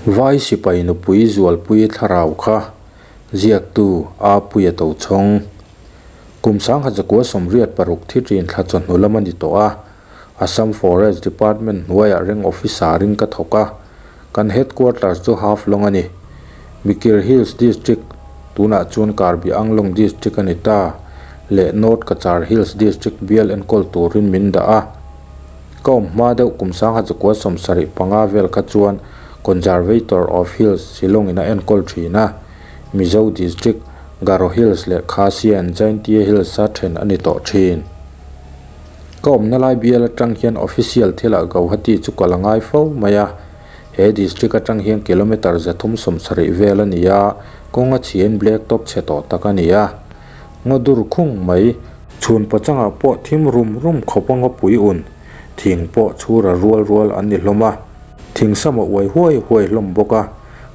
Vai sipai nupui zualpui thlarau kha ziaktu Apuia Tochhawng. Kum 1986 thi ṭin thla chawhnu lam a ni tawh a, Assam Forest Department hnuaiah reng officer-in ka thawk a, kan headquarters chu Haflong a ni. Mikir Hills District, tunah chuan Karbi Anglong District a ni ta, leh North Cachar Hills District bial enkawl turin min dah a. Ka awm hma deuh kum 1975 vel kha chuan Conservator of Hills Shillong-in a enkawl thin a, Mizo District, Garo Hills leh Khasi and Jaintia Hills-a then a ni tawh thin. Ka awmna lai bial atang hian official thilah Gauhati chu kal a ngai fo mai a, he district atang hian kilometre 370 vel a ni a, kawng a chhiain black top chhe tawh tak a ni a. Ngaw dur khung mai. Chhun pachangah pawh thim rum rum khawp a ngawpui un, thing pawh chhura rual rual an ni hlawm a. Thing sam a uai huai huai hlawm bawk a,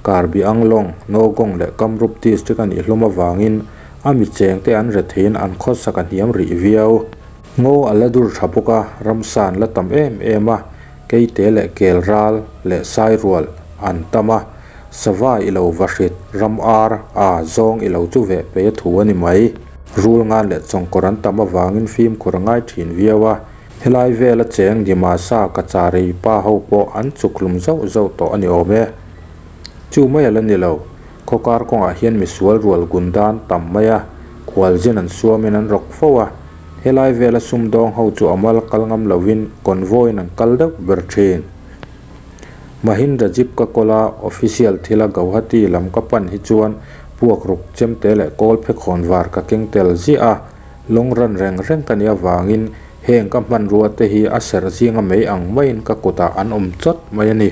Karbi Anglong, Nowgong leh Kamrup district a nih hlawm avangin a mi chengte an re theiin an khawsak a hniam rih viau. Ngaw a la dur tha bawk a, ramsa an la tam em em a, keite leh kel ral leh sai rual an tam a, sava i lo va hrit, ram ar, a, zawng i lo chu veh pei a thu a ni mai. Rul ngan leh chawngkawr an tam avangin fimkhur a ngai thin viau a, helai vela cheng Dimasa Kachari pa ho pawh an chukhlum zauh zauh tawh a ni awm e. Chu mai a la ni lo, khawkar kawngah hian misual rual gun dan tam mai a, khualzin an suamin an rawk fo a, helai vela sumdawng ho chu a mal kal ngam lovin convoy in an kal deuh ber thin. Mahindra Jeep ka kawl a, official thila Gauhati lam ka pan hi chuan puak ruk chemte leh kawl phekhawn var ka keng tel ziah a, lawng ran reng reng ka nih avangin heng ka hmanrua te hi a serh zinga mai ang maiin ka kutah an awm chawt mai a ni.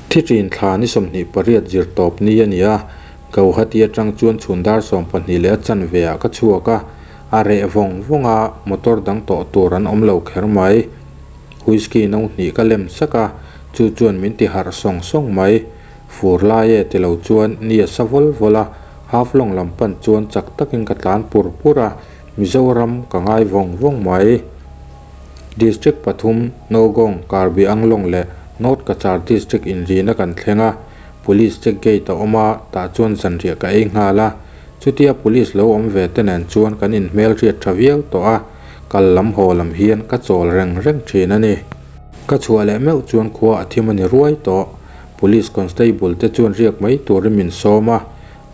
Thi ṭin thla ni 28 zir tawp ni a ni a, Gauhati atang chuan chhun dar 12 leh a chanve ah ka chhuak a, a reh vawng vawng a, motor dang tawh tur an awm lo kher mai. Whisky no hnih ka lem sak a, chu chuan min ti harh sawng sawng mai. Fur lai e ti lo chuan ni a sa vawl vawl a, Haflong lam pan chuan chak takin ka tlan pur pur a, Mizoram ka ngai vawng vawng mai. District pathum, Nowgong, Karbi Anglong leh North Cachar District inrina kan thleng a, Police check gate a awm a, tah chuan zanriah ka ei nghal a. Chutia Police lo awm ve te nen chuan kan inhmelhriat tha viau tawh a, kal lam haw lam hian ka chawl reng reng thin a ni. Ka chhuah leh meuh chuan khua a thim a ni ruai tawh. Police constable te chuan riak mai turin min sawm a,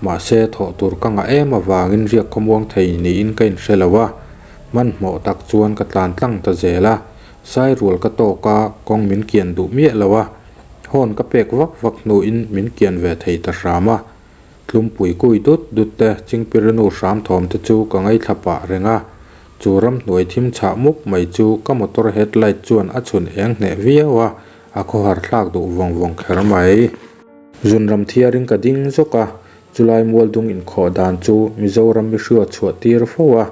mahse thawh tur ka ngah em avangin riak khawmuang thei niin ka inhre lo a. Hmanhmawh tak chuan ka tlan tlang ta zel a, sairual ka tawk a, kawng min kian duh miah lo a, hawn ka pek vak vak hnuin min kian ve thei ta hram a. Tlumpui kui dut dut te Chingpirinu hram thawm te chu ka ngaithla pah reng a, chu ramhnuai thim chhah mup mai chu ka motor headlight chuan a chhun eng hneh viau a, a khawhar thlak duh vawng vawng kher mai. Zunram thiarin ka ding zawk a, chulai mualdung inkhawh dan chu Mizoram mi hriat chhuah tir fo a,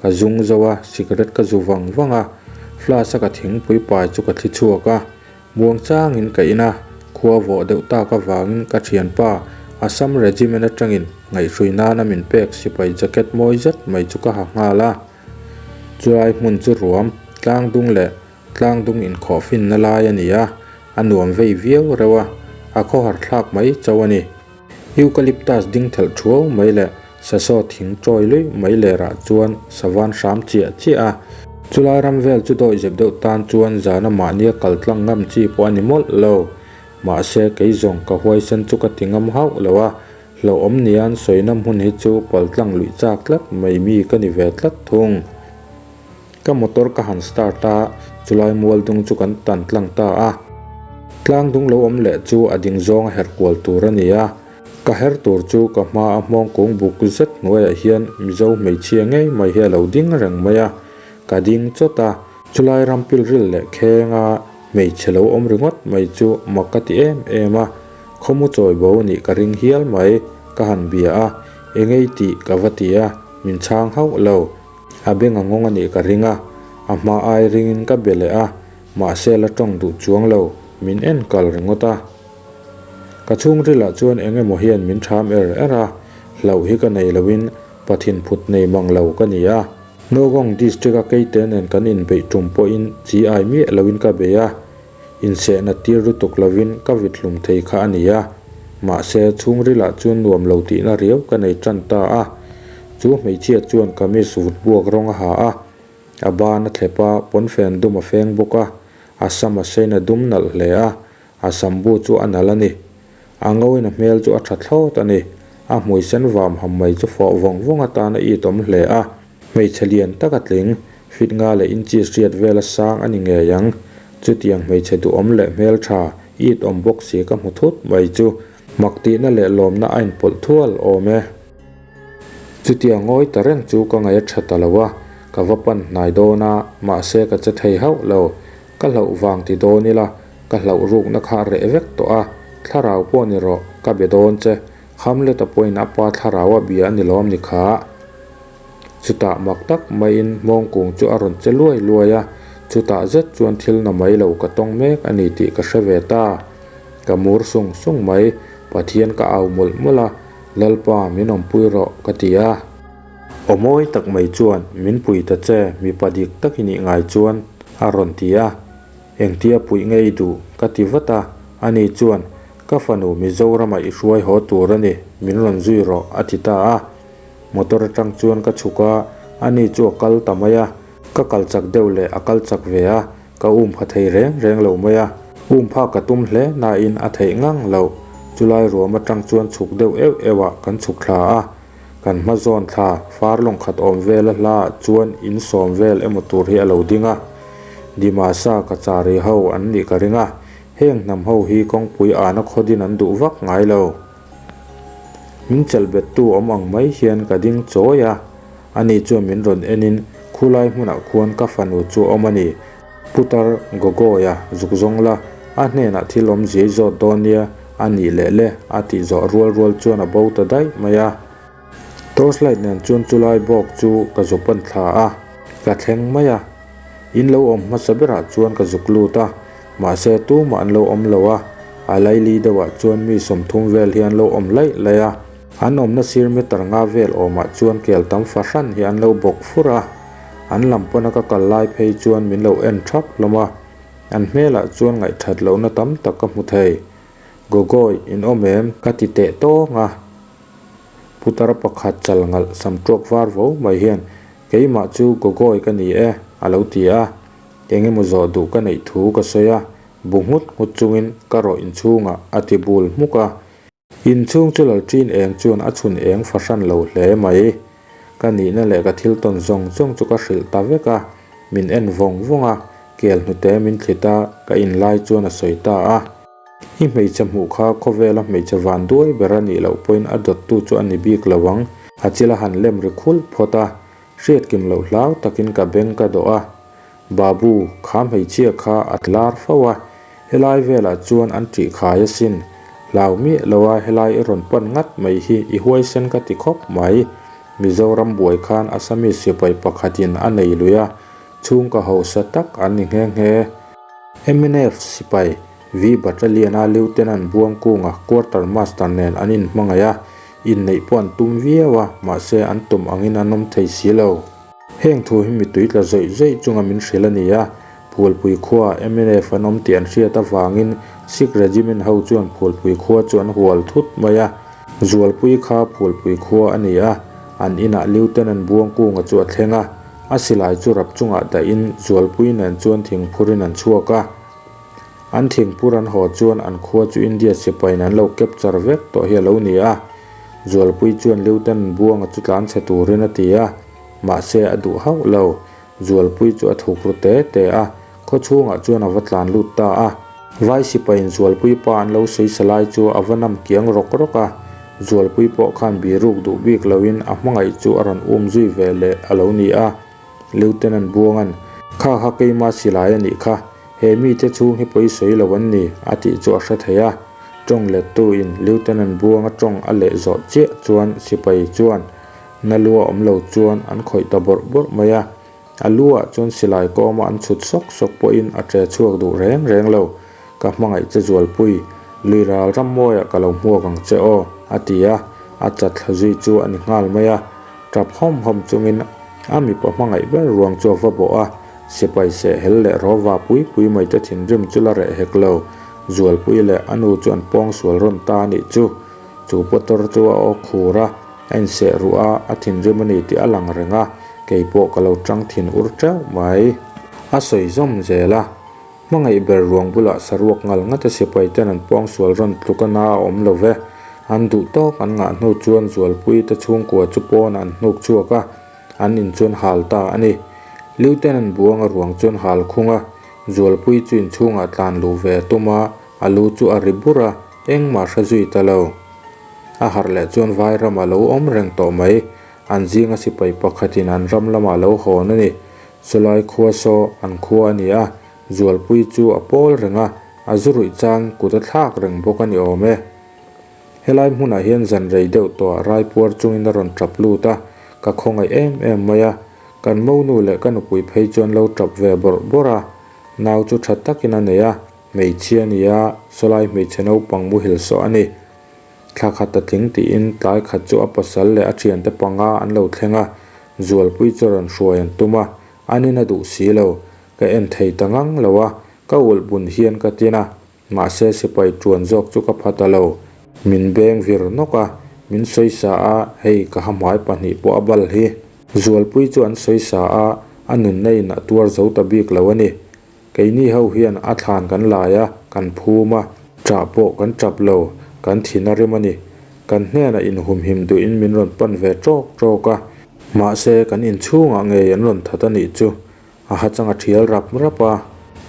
ka zung zo a, cigarette ka zu vang vang a, flask a ka thingpui pai chu ka thli chhuak a, Muang changin ka in a, khua vawh deuh tak avangin ka thianpa Assam Regiment atangin ngaihhrui nana min pek sipai jacket mawi zet mai chu ka ha nghal a. Chulai hmun chu ruam, tlangdung leh tlangdung inkhawhfinna lai a ni a, a nuam vei viau reuh a, a khawhar thlak mai chauh a ni. Eucalyptus ding thelh thuau mai leh sasaw thing chawi luih mai lerah chuan savan hram chiah chiah a. Chulai ram vel chu dawih zep deuh tan chuan zana mahnia kal tlang ngam chi pawh a ni mawlh lo. Mahse kei zawng ka huaisen chu ka ti ngam hauh lo a, hlauhawm nian sawina hmun hi chu pal tlang luih chak tlat mai mi ka ni ve tlat thung. Ka motor ka han start a, chulai mual dung chu kan tan tlang ta a. Tlang dung lo awm leh chu a ding zawng a herh kual tur a ni a. Ka her tur chu ka hma a hmawng kung buk zet hnuaiah hian Mizo hmeichhia ngei mai hi a lo ding reng mai a. Ka ding chawt a, chulai ram pilril leh khenga hmeichhe lo awm ringawt mai chu mak ka ti em em a. Khawmu chawi bo nih ka ring hial mai, ka han bia a, engei tih ka va ti a, min chhang hauh lo. A beng a ngawng a nih ka ring a, a hma ai ringin ka be leh a, mahse la tawng duh chuang lo, min en kal ringawt a. Ka chhungrilah chuan eng emaw hian min ṭham er er a, hlauh hi ka nei loin pathin phut nei mang lo ka ni a. Nowgong District-a keite nen kan inbeih ṭum pawhin chi ai miah loin ka bei a. Insehna tir lutuk lovin ka vit hlum thei kha a ni a, mahse chhungrilah chuan nuam lo tihna riau ka nei tan ta a. Chu hmeichhia chuan kamis vut buak rawng a ha a, a ban a thlep a, pawnfen dum a feng bawk a, a sam a sein a dum nalh hle a, a sambu chu a nalh a ni. A ngawin a hmel chu a tha thlawt a ni. A hmui sen vam ham mai chu fawh vawng vawng atan a itawm hle a. Hmeichhe lian tak a tling, fit nga leh inches riat vel a sang a ni ngei ang. Chutiang hmeichhe duhawm leh hmeltha it awm bawk si ka hmu thut mai chu mak tihna leh lawmna a inpawlh thual awm e. Chutiang ngawi ta reng chu ka ngaih a tha ta lo a, ka va pan hnai dawn a, mahse ka che thei hauh lo. Ka hlauh vang ti dawn ila, ka hlauh rukna kha a reh vek tawh a, thlarau pawh ni rawh, ka be dawn che, Hamlet-a pawhin a pa thlarau a bia a ni lawm ni kha. Chutah mak tak maiin hmawngkung chu a rawn che luai luai a, chutah zet chuan thil na mai lo ka tawng mek a ni tih ka hre ve ta. Ka mur sung sung mai, Pathian ka au mawlh mawlh a, Lalpa min awmpui rawh ka ti a. Aw mawi tak mai chuan min pui ta che mipa dik tak i nih ngai chuan a rawn ti a. Engtia puih nge i duh? ka ti vat a, ani chuan ka fanu Mizorama i hruai haw tur a ni, min rawn zui rawh a ti ta a. Motor atang chuan ka chhuk a, ani chu a kal ta mai a, ka kal chak deuh leh a kal chak ve a, ka um pha thei reng reng lo mai a, um phak ka tum hle nain a theih ngang lo, chulai ruam atang chuan chhuk deuh euh euh ah kan chhuk thla a, kan hma zawn thla far lawng khat awm vel a hla ah chuan in sawm vel emaw tur hi a lo ding a, Dimasa Kachari ho an nih ka ring a, heng hnam ho hi kawngpui ana khawdin an duh vak ngai lo. Min chelh bettu awm ang mai hian ka ding chawi a, ani chuan min rawn enin khulai hmunah khuan ka fanu chu a awm a ni. Putar Gogoi-a zuk zawng la, a hnenah thil awm ziai zawt dawn nia, a nih leh le, a tih zawh rual rual chuan a bo ta daih mai a. Torchlight nen chuan chulai bawk chu ka zuk pan thla a, ka thleng mai a. In lo awm hmasa berah chuan ka zuk lut a, mahse tumah an lo awm lo a, a laili deuhah chuan mi 30 vel hi an lo awm laih laih a, an awmna sir meter nga vel awmah chuan kel tam fahran hi an lo bawk fur a, an lam pawna ka kal lai phei chuan min lo en thap hlawm a, an hmelah chuan ngaihthat lohna tam tak ka hmu thei. Gogoi, in awm em? Ka ti teh tawng a. Putar pakhat chal ngalh sam tuak var vo mai hian Keimah chu Gogoi ka ni e, a lo ti a. Eng emaw zawh duh ka neih thu ka sawi a, bu nghut nghut chungin ka rawh inchhungah a ti bul hmuk a. Inchhung chu Lalṭin eng chuan a chhun eng fahran lo hle mai. Ka nihna leh ka thil tawn zawng zawng chu ka hrilh ta vek a, min en vawng vawng a, kel hnute min thlit a, ka inlai chuan a sawi ta a. I hmeichhe hmuh kha khawvela hmeichhe van duai ber a nih loh pawhin a dawttu chu a ni bik lo ang. A chil a han lem ri khulh phawt a, hriat kim loh hlau takin ka beng ka dawh a. Babu, kha hmeichhia kha a tlar fo a, helai velah chuan an ṭih khai asin. Hlau miah lo a helai i rawn pan ngat mai hi i huaisen ka ti khawp mai. Mizoram buai khan Assamese sipai pakhatin a nei lui a, chhungkaw hausa tak an ni nghe nghe. Mnf sipai V Battalion-a Lieutenant Buangkunga Quarter Master nen an inhmangaih a, inneih pawh an tum viau a, mahse an tum angin an awm thei si lo. Heng thu hi mitui tla zawih zawih chunga min hrilh a ni a, Phulpui khuaah mnf an awm tih an hriat avangin Sikh Regiment ho chuan Phulpui khua chu an hual thut mai a. Zualpui kha Phulpui khua a ni a, an inah Lieutenant Buangkunga chu a thleng a, a silai chu rap chungah dahin Zualpui nen chuan thingphurin an chhuak a. An thingpur an haw chuan an khua chu India sipain an lo capture vek tawh hi a lo ni a. Zualpui chuan Lieutenant Buanga chu tlan chhe turin a ti a, mahse a duh hauh lo. Zualpui chu a thuk ru te te a, khaw chhungah chuan a va tlan lut ta a. Vai sipain Zualpui pa an lo sawi sa lai chu a va nam kiang rawk rawk a, Zualpui pawh khan biruk duh bik loin a hmangaih chu a rawn um zui ve leh a lo ni a. Lieutenant Buanga'n, Kha kha keima silai a nih kha, he mite chhung hi pawi sawi lo an ni, a tih chu a hre thei a. Tawng lettuin Lieutenant Buanga tawng a leh zawh chiah chuan sipai chuan na lua awm lo chuan an khawih ta bawrh bawrh mai a. A luah chuan silai kawma an chhut sawk sawk pawhin a ṭe chhuak duh reng reng lo. Ka hmangaih che Zualpui, lui ral ram mawiah ka lo hmuak ang che aw, a ti a, a chat thla zui chu a ni nghal mai a. Tap hawm hawm chungin a mipa hmangaih ber ruang chu a va bawh a. Sipai seh hel leh rawva pui pui mai te thinrim chu la reh hek lo. Zualpui leh a nu chu an pawng sual rawn ta a nih chu. Chu Potter chu a aw khur a, a inseh ruh a, a thinrim a ni tih a lang reng a, kei pawh ka lo tang thin ur teuh mai. A sawi zawm zel a, Hmangaih ber ruang bulah saruak ngal ngata sipai ten an pawng sual rawn tluk a na a awm lo ve. An duh tawk an ngah hnu chuan Zualpui te chhungkua chu pawnah an hnuk chhuak a, an in chuan hal ta a ni. Lieutenant Buanga ruang chuan hal khung a, Zualpui chu inchhungah tlan luh ve a tum a, a lu chu a ri bur a, engmah hre zui ta lo. A harh leh chuan vai ramah lo awm reng tawh mai, an zinga sipai pakhatin an ram lamah lo hawn a ni. Chulai khua saw an khua a ni a, Zualpui chu a pawl reng a, a zu ruih chang kut a thlak reng bawk a ni awm e. Helai hmunah hian zan rei deuh tawhah raipuar chungin a rawn tap lut a, ka khawngaih em em mai a, kan monu leh ka nupui phei chuan lo tap ve bawrh bawrh a, nau chu tha takin a nei a, hmeichhia a ni a, sawlai hmeichhe naupang muhil sawh a ni. Thla khat a tling tiin tlai khat chu a pasal leh a thiante panga an lo thleng a, Zualpui chu rawn hruai an tum a, an in a duh si lo, ka en thei ta ngang lo a, ka ulh bun hian ka tin a, Mahse sipai tuan zawk chu ka pha ta lo. Min beng vir nawk a, min sawi sa a, hei ka ha hmai pahnih pawh a bal hi. Zualpui chu an sawi sa a, a nunna in a tuar zo ta bik lo a ni. Keini ho hian a thlan kan lai a, kan phum a, ṭah pawh kan ṭap lo, kan thin a rim a ni. Kan hnenah inhumhim duhin min rawn pan ve ṭawk ṭawk a. Mahse kan inchhungah ngei an rawn that a nih chu. A ha chang a thial rap rap a,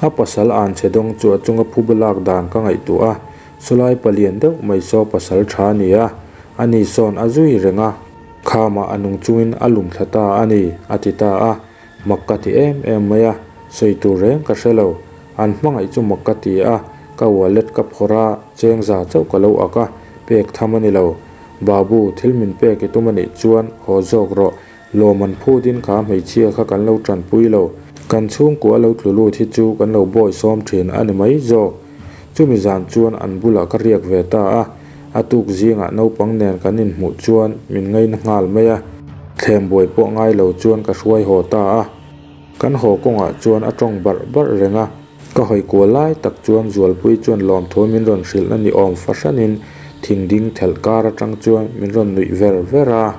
a pasal an che dawng chu a chunga phuba lak dan ka ngaihtuah a, chulai palian deuh mai saw pasal tha a ni a, ani sawn a zui reng a, khamah a nung chungin a lum thla ta a ni, a ti ta a, mak ka ti em em mai a, sawi tur reng ka hre lo, an hmangaih chu mak ka ti a, ka wallet ka phawrh a, cheng za chauh ka lo ak a, pek tham a ni lo, Babu, thil min pek i tum a nih chuan haw zawk rawh, Lawm an phut in kha hmeichhia kha kan lo tanpui lo. Kan chhungkua lo tlu lut hi chu kan lo bawi sawm thin a ni mai zawk. Chumi zan chuan an bulah ka riak ve ta a, a tuk zingah naupang nen kan inhmuh chuan min ngaina nghal mai a. Thlem buai pawh ngai lo chuan ka hruai haw ta a. Kan haw kawngah chuan a tawng barh barh reng a, ka hawi kual lai tak chuan Zualpui chuan lawmthu min rawn hrilhna ni awm fahranin thing ding thelh kar atang chuan min rawn nuih ver ver a.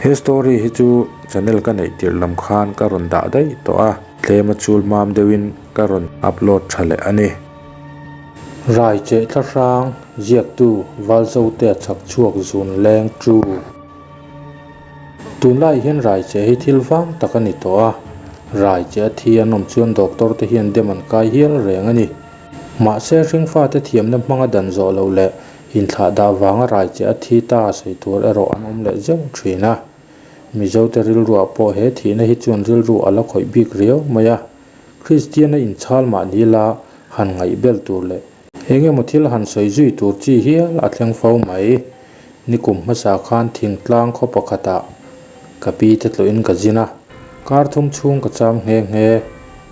He story hi chu channel ka neih tirh lam khan ka rawn dah daih tawh a, tlem a chul mam deuhin ka rawn upload tha leh a ni. Rai cheh thla hrang ziaktu Valzotea chhak chhuak zun leng chu. Tunlai hian rai cheh hi thil vang tak a ni tawh a, rai cheh a thi an awm chuan doctor te hian dem an kai hial reng a ni. Mahse hringfate thiamna hmanga dan zawh loh leh Inthlah dah vanga rai che a thi ta sawi tur erawh an awm leh zeuh thin a. Mizote rilruah pawh he thihna hi chuan rilru a la khawih bik riau mai a. Kristiana inchhal mahni la han ngaih bel tur leh eng emaw thil han sawi zui tur chi hial a thleng fo mai. Nikum hmasa khan thingtlang khaw pakhatah ka pi te tlawhin ka zin a, kar thum chhung ka cham nghe nghe.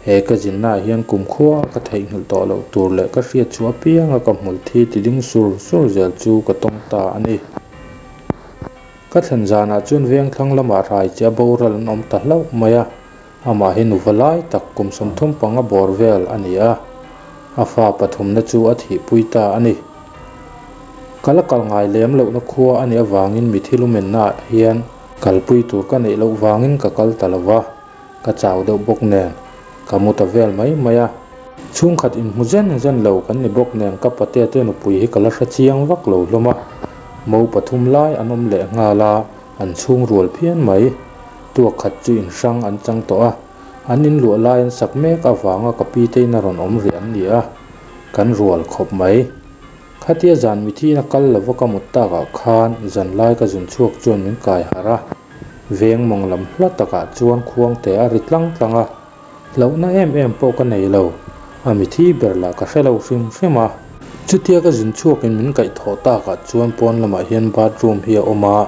He ka zinnaah hian kumkhua ka theihnghilh tawh loh tur leh ka hriat chu apianga ka hmul thi ti ding sur sur zel chu ka tawng ta a ni. Ka thlen zanah chuan vengthlang lamah rai che a boral an awm ta hlauh mai a, amah hi nuva lai tak kum 35 bawr vel a ni a, a fa pathumna chu a thihpui ta a ni. Ka la kal ngai lem lohna khua a nih avangin mithi lumennaah hian kalpui tur ka neih loh vangin ka kal ta lo va. Ka chau deuh bawk nen ka mu ta vel mai mai a. Chhungkhat inhmu zen zen lo kan ni bawk nen ka patea te nupui hi ka la hre chiang vak lo hlawm a. Mo pathum lai an awm leh nghal a, an chhung rual phian mai. Tuak khat chu inhrang an chang tawh a, an inluah lai an sak mek avanga ka pi te in a rawn awm rih an ni a, kan rual khawp mai. Khatia zan mithiin a kal lova ka mut takah khan zanlai ka zun chhuak chuan min kai harh a, veng mawng lam hla takah chuan khuangte a ri tlang tlang a, hlauhna em em pawh ka nei lo, a mithi ber lah ka hre lo hrim hrim a. Chutia ka zun chhuakin min kaih thawh takah chuan pawn lamah hian bathroom hi a awm a,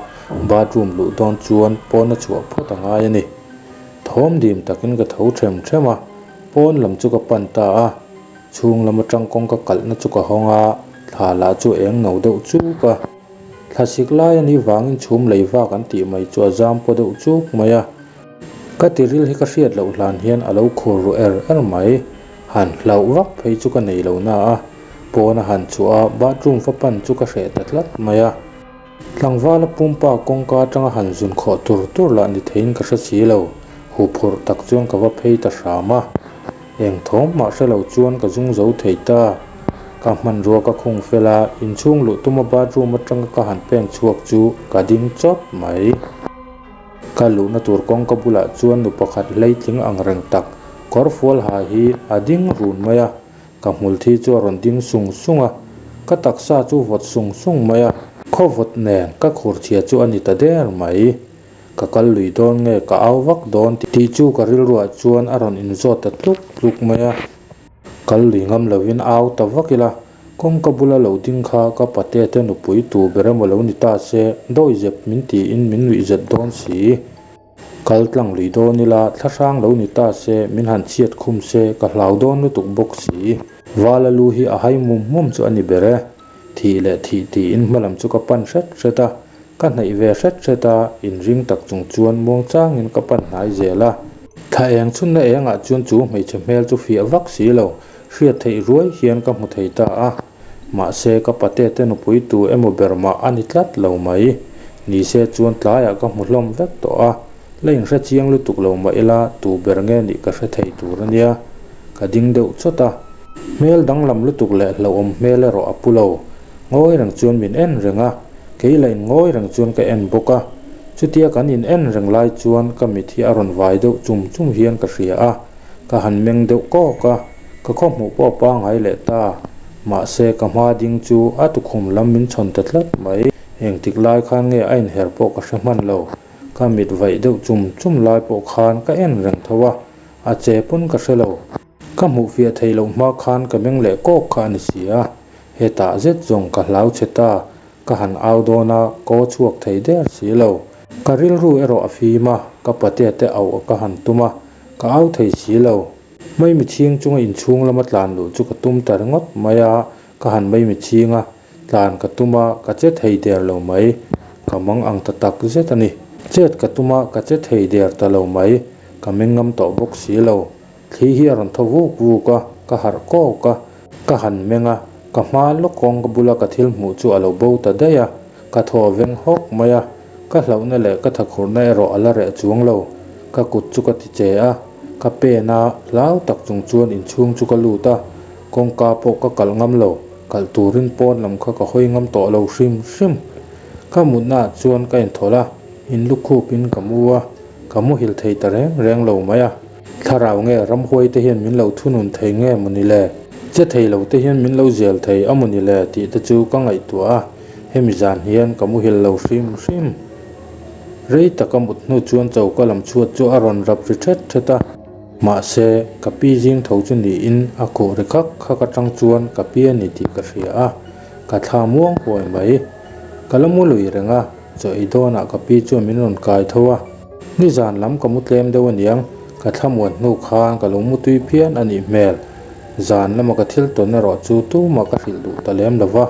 bathroom luh dawn chuan pawn a chhuah phawt a ngai a ni. Thawm dim takin ka tho them them a, pawn lam chu ka pan ta a. Chhung lam atang kawngka kalhna chu ka hawng a, thla lah chu eng no deuh chuk a. Thlasik lai a nih vangin chhum lei vak an tih mai chu a zam paw deuh chuk mai a. Ka tiril hi ka hriat loh hlan hian a lo khur ru er er mai. Han hlauh vak phei chu ka nei lo na a, pawn a han chhuah a, bathroom va pan chu ka hreh ta tlat mai a. Tlangvala pumpa kawngka atanga han zun khawh tur tur lah ni theiin ka hre si lo, huphurh tak chuan ka va phei ta hram a. Eng thawm mah hre lo chuan ka zung zo thei ta. Ka hmanrua ka khung fel a, inchhung luh tuma bathroom atanga ka han pen chhuak chu ka ding chawt mai. Ka luhna tur kawngka bulah chuan nu pakhat hleitling ang reng tak kawr fual ha hi a ding run mai a, ka hmul thi chu a rawn ding sung sung a, ka taksa chu vawt sung sung mai a, khaw vawt nen ka khur chhia chu a ni ta der mai. Ka kal lui dawn nge ka au vak dawn tih chu ka rilruah chuan a rawn inzawt ta tluk tluk mai a. Kal lui ngam lovin au ta vak ila, kawngka bula lo ding kha ka pate te nupui tu ber emaw lo ni ta se, dawi zep min tiin min nuih zet dawn si. Kal tlang lui dawn ila, thlahrang lo ni ta se, min han chhiat khum se, ka hlau dawn lutuk bawk si. Vala lu hi a hai mum mum chu a ni ber e. Thih leh thih tiin hmalam chu ka pan hret hret a, Ka hnaih ve hret hret a, inring tak chung chuan muangchangin ka pan hnai zel a. Thla eng chhunna engah chuan chu hmeichhe hmel chu fiah vak si lo, hriat theih ruai hian ka hmu thei ta a. Mahse, ka pate te nupui tu emaw ber mah a ni tlat lo mai. Nise chuan tlaiah ka hmu hlawm vek tawh a, la inhre chiang lutuk lo mah ila tu ber nge nih ka hre thei tur a nia. Ka ding deuh chawt a. Hmel danglam lutuk leh hlauhawm hmel erawh a pu lo. Ngawi reng chuan min en reng a. Kei la in ngawi reng chuan ka en bawk a, chutia kan in en reng lai chuan ka mit hi a rawn vai deuh chum chum hian ka hria a, ka han meng deuh kawk a, ka khaw hmuh pawh a pangngai leh ta. Mahse ka hma ding chu a tukhum lam min chhawn ta tlat mai, engtik lai khan nge a inher pawh ka hre hman lo, ka mit vaih deuh chum chum lai pawh khan ka en reng tho a, a che pawn ka hre lo. Ka hmuh fiah theih loh hma khan ka meng leh kawk kha a ni si a, hetah zet zawng ka hlau che ta, ka han au dawn a, ka aw chhuak thei der si lo. Ka rilru erawh a fim a, ka patea te auh ka han tum a, ka au thei si lo. Maimichhing chunga inchhung lama tlan luh chu ka tum ta ringawt mai a, ka han maimichhing a, tlan ka tum a, ka che thei der lo mai. Ka mang ang ta tak zet a ni. Chet ka tum a, ka che thei der ta lo mai. Ka meng ngam tawh bawk si lo. Thli hi a rawn thaw vuk vuk a, ka harh kawk a, ka han meng a, ka hma lawk kawng ka bula ka thil hmuh chu a lo bo ta daih a, ka thaw veng hawk mai a, ka hlauhna leh ka thakhurhna erawh a la reh chuang lo, ka kut chu ka ti che a, ka pen a, hlau tak chung chuan inchhung chu ka lut a, kawngka pawh ka kalh ngam lo, kalh turin pawn lam kha ka hawi ngam tawh lo hrim hrim. Ka mutna ah chuan ka inthawlh a, inlukhupin ka mu a, ka muhil thei ta reng reng lo mai a. Thlarau nge ramhuai te hian min lo thunun thei nge maw ni le? Che thei lo te hian min lo zel thei a maw ni le tih te chu ka ngaihtuah a, hemi zan hian ka muhil lo hrim hrim. Rei taka mut hnu chuan choka lam chhuat chu a rawn rap ri thet thet a. Mahse, ka pi zing tho chu niin a khuh ri khak khak atang chuan ka pi a ni tih ka hria a, ka thla muang huai mai. Ka la mu lui reng a, chaw ei dawnah ka pi chuan min rawn kai tho a. Nizan lam ka mu tlem deuh aniang, ka thlamuan hnu khan ka lo mu tui phian a nih hmel. Zan lama ka thil tawn erawh chu tumah ka hrilh duh ta lem lova,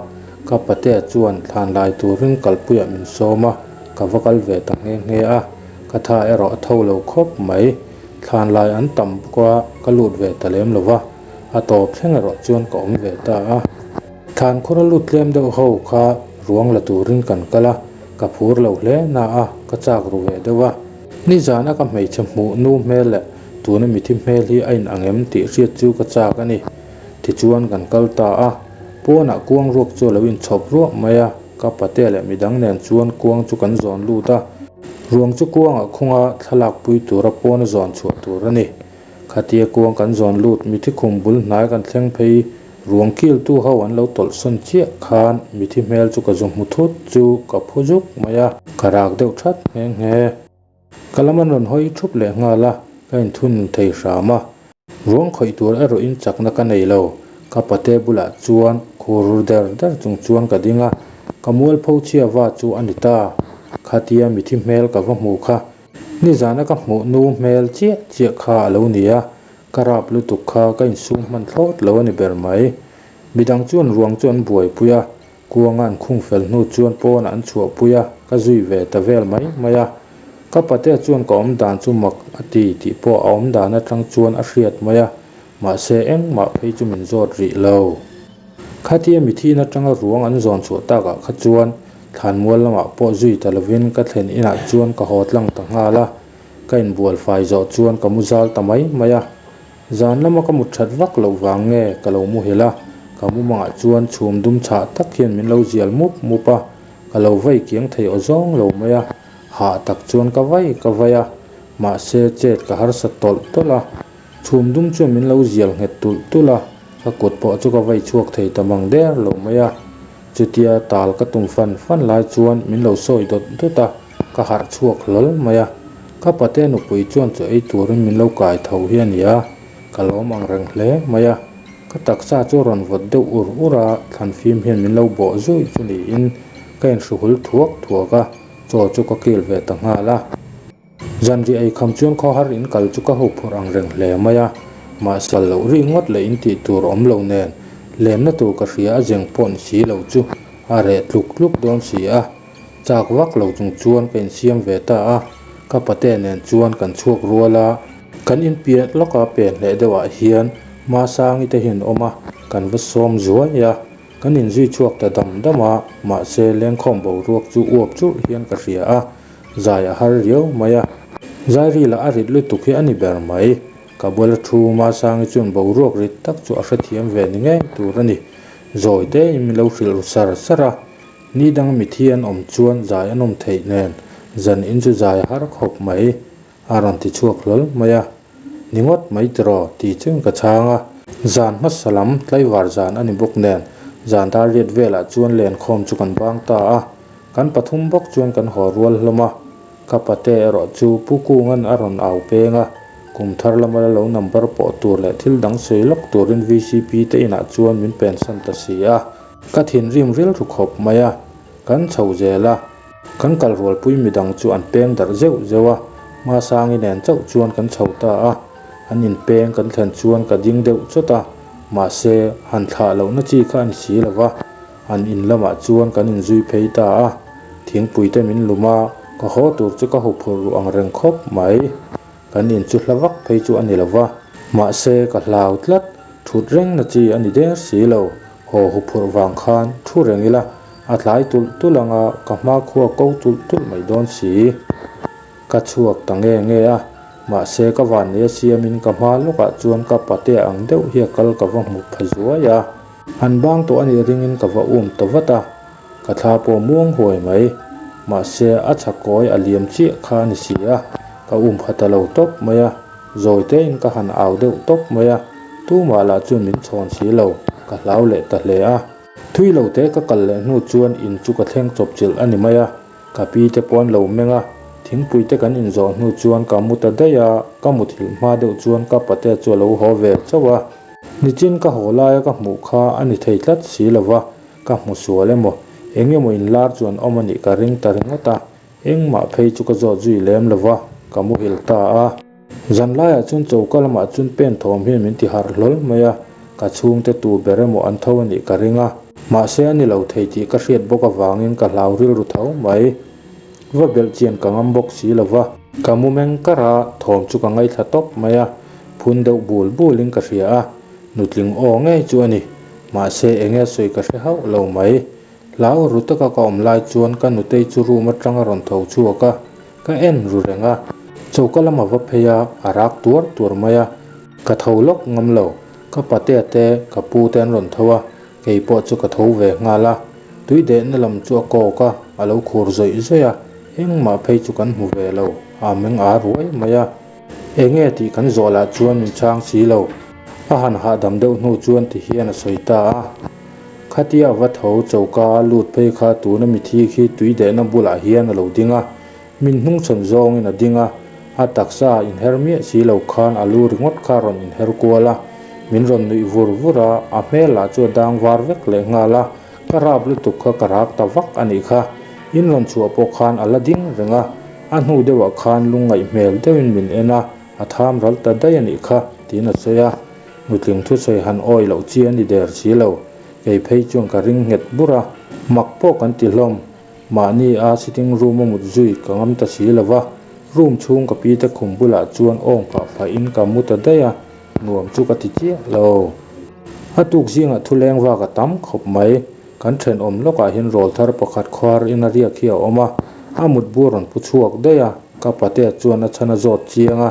ka patea chuan thlan lai turin kalpuiah min sawm a, ka va kal ve ta nghe nghe a, ka tha erawh a tho lo khawp mai. Thlan lai an tam bawk a, ka lut ve ta lem lova, a tawp thleng erawh chuan ka awm ve ta a. Thlan khawra lut tlem deuh ho kha ruang la turin kan kal a, ka phur lo hle na a, ka chak ru ve deuh a. Nizana ka hmeichhe hmuh nu hmel leh tuna mithi hmel hi a inang em tih hriat chu ka chak a ni. Tichuan kan kal ta a, pawnah kuang ruak chu a lo inchhawp ruah mai a, ka pate leh midang nen chuan kuang chu kan zawn lut a. Ruang chu kuangah khunga thlalak pui tura pawna zawn chhuah tur a ni. Khatia kuang kan zawn lut mithi khum bul hnai kan thleng phei ruang kiltu ho an lo tawlh sawn chiah khan mithi hmel chu ka zu hmu thut chu ka phu zuk mai a, ka rak deuh that nghe nghe. Ka lam an rawn hawi thup leh nghal a, ka inthun thei hram a. Ruang khawih tur erawh in chakna ka nei lo, ka pate bulah chuan khur ru der der chung chuan ka ding a, ka mualpho chhia va chu a ni ta. Khatia mithi hmel ka va hmu kha Nizana ka hmuh nu hmel chiah chiah kha a lo ni a, ka rap lutuk kha ka insum hman thlawt lo a ni ber mai. Midang chuan ruang chu an buaipui a, kuanga an khung fel hnu chuan pawnah an chhuahpui a, ka zui ve ta vel mai mai a. Ka patea chuan ka awm dan chu mak a ti tih pawh a awm dan atang chuan a hriat mai a, mahse engmah phei chu min zawt rih lo. Khatia mithin atanga ruang an zawn chhuah takah kha chuan thlanmual lamah pawh zui ta lovin ka thlen inah chuan ka haw tlang ta nghal a, ka inbual fai zawh chuan ka mu zal ta mai mai a. Zan lama ka mut that vak loh vang nge ka lo muhil a, ka mumangah chuan chhum dum chhah tak hian min lo zial mup mup a, ka lo vai kiang thei aw zawng lo mai a, hah tak chuan ka vai ka vai a, mahse chet ka harsa tawlh tawlh a, chhum dum chuan min lo zial nghet tulh tulh a, ka kut pawh chu ka vai chhuak thei ta mang der lo mai a. Chutia tal ka tum fan fan lai chuan min lo sawi dawt dawt a, ka harh chhuak hlawl mai a. Ka pate nupui chuan chaw ei turin min lo kai tho hi a ni a, ka lawm ang reng hle mai a. Ka taksa chu a rawn vawt deuh ur ur a, thlanfim hian min lo bawh zuih chu niin ka inhruhul thuak thuak a, chaw chu ka kil ve ta nghal a. Zanriah ei kham chuan khawhar in kal chu ka hup phurh ang reng hle mai a, mahse kal loh ri ngawt leh in tih tur awm lo nen lenna tur ka hria a zeng pawh ni si lo chu a reh tluk tluk dawn si a, chak vak lo chung chuan ka insiam ve ta a, ka pate nen chuan kan chhuak rual a, kan inpiah lawka pen hleh deuhah hian Masangi te hi an awm a, kan va sawm zuai a, kan inzui chhuak ta dam dam a, mahse lengkhawm boruak chu uap churh hian ka hria a. Zai a har riau mai a. Zai ri lah a rit lutuk hi a ni ber mai. Ka bula thu Masangi chuan boruak rit tak chu a hrethiam ve ni ngei tur a ni. Zawi tein min lo hrilh ru sar sar a. Ni dang mithi an awm chuan zai an awm theih nen zan in chu zai a har khawp mai. A rawn ti chhuak hlawl mai a. Ni ngawt mai tiraw tih chuan ka chhang a. Zan hmasa lam tlaivar zan a ni bawk nen zan dar riat velah chuan lenkhawm chu kan bang ta a. Kan pathum bawk chuan kan haw rual hlawm a, ka pate erawh chu Pu Kunga'n a rawn au peng a, kum thar lama la lo number pawh tur leh thil dang sawi lawk turin vcp te inah chuan min pensan ta si a. Ka thinrim rilru khawp mai a, kan chho zel a, kan kal rualpui midang chu an peng darh zeuh zeuh a, Masangi nen chauh chuan kan chho ta a, an inpeng kan thlen chuan ka ding deuh chawt a, mahse han thlah lohna chi kha a ni si lo va. An in lamah chuan kan inzui phei ta a, thingpui te min lum a, ka haw tur chu ka huphurh ruh ang reng khawp mai. Kan in chu hla vak phei chu a ni lo va, mahse ka hlau tlat, thut reng na chi a ni der si lo, haw huphurh vang khan thu reng ila, a tlai tulh tulh ang a, ka hma khua ko tulh tulh mai dawn si. Ka chhuak ta nge nge a, mahse ka vanneia siamin ka hma lawkah chuan ka patea ang deuh hi a kal ka va hmu pha zuai a. An bang tawh a nih ringin ka va um ta vat a, ka thla pawh muang huai mai. Mahse, a chhakawi a liam chiah kha a ni si a, ka um pha ta lo tawp mai a, zawi tein ka han au deuh tawp mai a, tumah lah chuan min chhawn si lo, ka hlau leh ta hle a. Thui lo te ka kal leh hnu chuan in chu ka thleng chawp chilh a ni mai a, ka pi te pawh an lo meng a, thingpui te kan inzawh hnu chuan ka mu ta daih a, ka muthilh hma deuh chuan ka patea chu a lo haw ve chauh a. Nichin ka haw laia ka hmuh kha a ni thei tlat si lo va, ka hmu sual emaw, eng emaw inlar chu an awm a nih ka ring ta ringawt a, engmah phei chu ka zawt zui lem lo va, ka muhil ta a. Zan laiah chuan choka lamah chuan pen thawm hian min ti harh hlawl mai a, ka chhungte tu ber emaw an tho a nih ka ring a, mahse a ni lo thei tih ka hriat bawk avangin ka hlau rilru tho mai. Va belh chian ka ngam bawk si lo va. Ka mu meng kar a, thawm chu ka ngaithla tawp mai a, phun deuh bul bulin ka hria a, nutling aw ngei chu a ni. Mahse eng nge sawi ka hre hauh lo mai. Hlau ru taka ka awm lai chuan ka nutei chu room atang a rawn tho chhuak a, ka en ru reng a. Choka lam a va phei a, a rak tuar tuar mai a. Ka tho lawk ngam lo, ka patea te, ka pu te an rawn tho a, Kei pawh chu ka tho ve nghal a, tui dehna lam chu a kawk a, a lo khur zawih zawih a, engmah phei chu kan hmu ve lo, a meng a ruai mai a. Enge tih kan zawh lah chuan min chhang si lo, a han hahdam deuh hnu chuan ti hian a sawi ta a. Khatia a va tho choka a lut phei kha tuna mithi khi tui dehna bulah hian a lo ding a, Min hnungchhawn zawngin a ding a, a taksa inher miah si lo khan a lu ringawt kha a rawn inher kual a, min rawn nuih vur vur a, a hmel lah chu a dang var vek leh nghal a, ka rap lutuk kha ka rak ta vak a nih kha. In rawn chhuah pawh khan a la ding reng a, a hnu deuhah khan lungngaih hmel deuhin min en a, a tham ral ta daih a nih kha, tiin a sawi a. Nutling thusawi han awi loh chi a ni der si lo, kei phei chuan ka ring nghet bur a, mak pawh kan ti hlawm. Mahni a sitting room a mut zui ka ngam ta si lo va. Room chhung ka pi te khum bulah chuan awng phah phahin ka mu ta daih a, nuam chu ka ti chiah lo. A tuk zingah thu leng vak a tam khawp mai. Kan thenawm lawkah hian rawl thar pakhat khuar in a riak hi a awm a, a mutbu rawn pu chhuak daih a, ka patea chuan a chhan a zawt chiang a,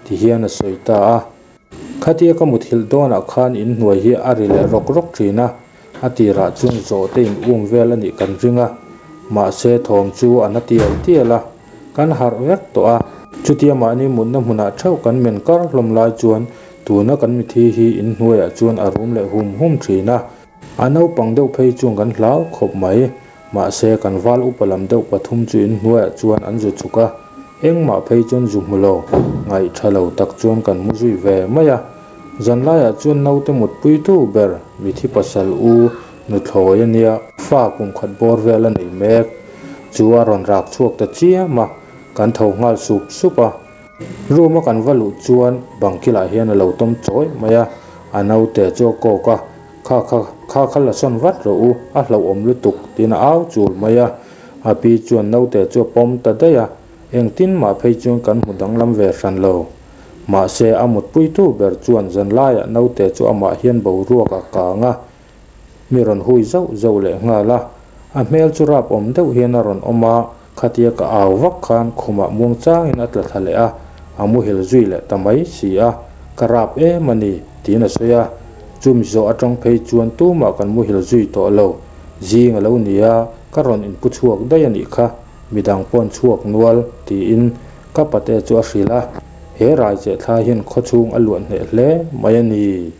ti hian a sawi ta a. Khatia ka muthilh dawnah khan inhnuai hi a ri leh rawk rawk thin a, a tirah chuan zawhte in um vel a nih kan ring a, mahse thawm chu a na tial tial a, kan harh vek tawh a. Chutia mahni mutna hmunah theuh kan men kar hlawm lai chuan tuna kan mithi hi inhnuaiah chuan a rum leh hum hum thin a, A naupang deuh phei chuan kan hlau khawp mai. Mahse, kan val upa lam deuh pathum chu in hnuaiah chuan an zu chhuk a, engmah phei chuan zu hmu lo, ngaih tha lo tak chuan kan mu zui ve mai a. Zanlaiah chuan naute mutpuitu ber mithi pasal u nuthlawi a nia, fa kum khat bawr vel a nei mek chu a rawn rak chhuak ta chiam a, kan tho nghal sup sup a. Room a kan va luh chuan bang kilah hian a lo tawm chawi mai a, a naute chu a kawk a, Kha kha, kha kha la sawn vat rawh u, a hlauhawm lutuk, tiin a au chul mai a. A pi chuan naute chu a pawm ta daih a, engtin mah phei chuan kan hmu danglam ve hran lo. Mahse, a mutpuitu ber chuan zanlaiah naute chu amah hian boruak a kang a, mi rawn hui zauh zauh leh nghal a. A hmel chu rap awm deuh hian a rawn awm a, khatia ka au vak khan khumah muang changin a tla thla leh a, a muhil zui leh ta mai si a, ka rap em a ni, tiin a sawi a. Chumi zawh atang phei chuan tumah kan muhil zui tawh lo, zing a lo ni a, ka rawn inpu chhuak daih a nih kha, midang paw'n chhuak nual, tiin ka pate chu a hrilh a, he rai cheh thla hian khawchhung a luah hneh hle mai a ni.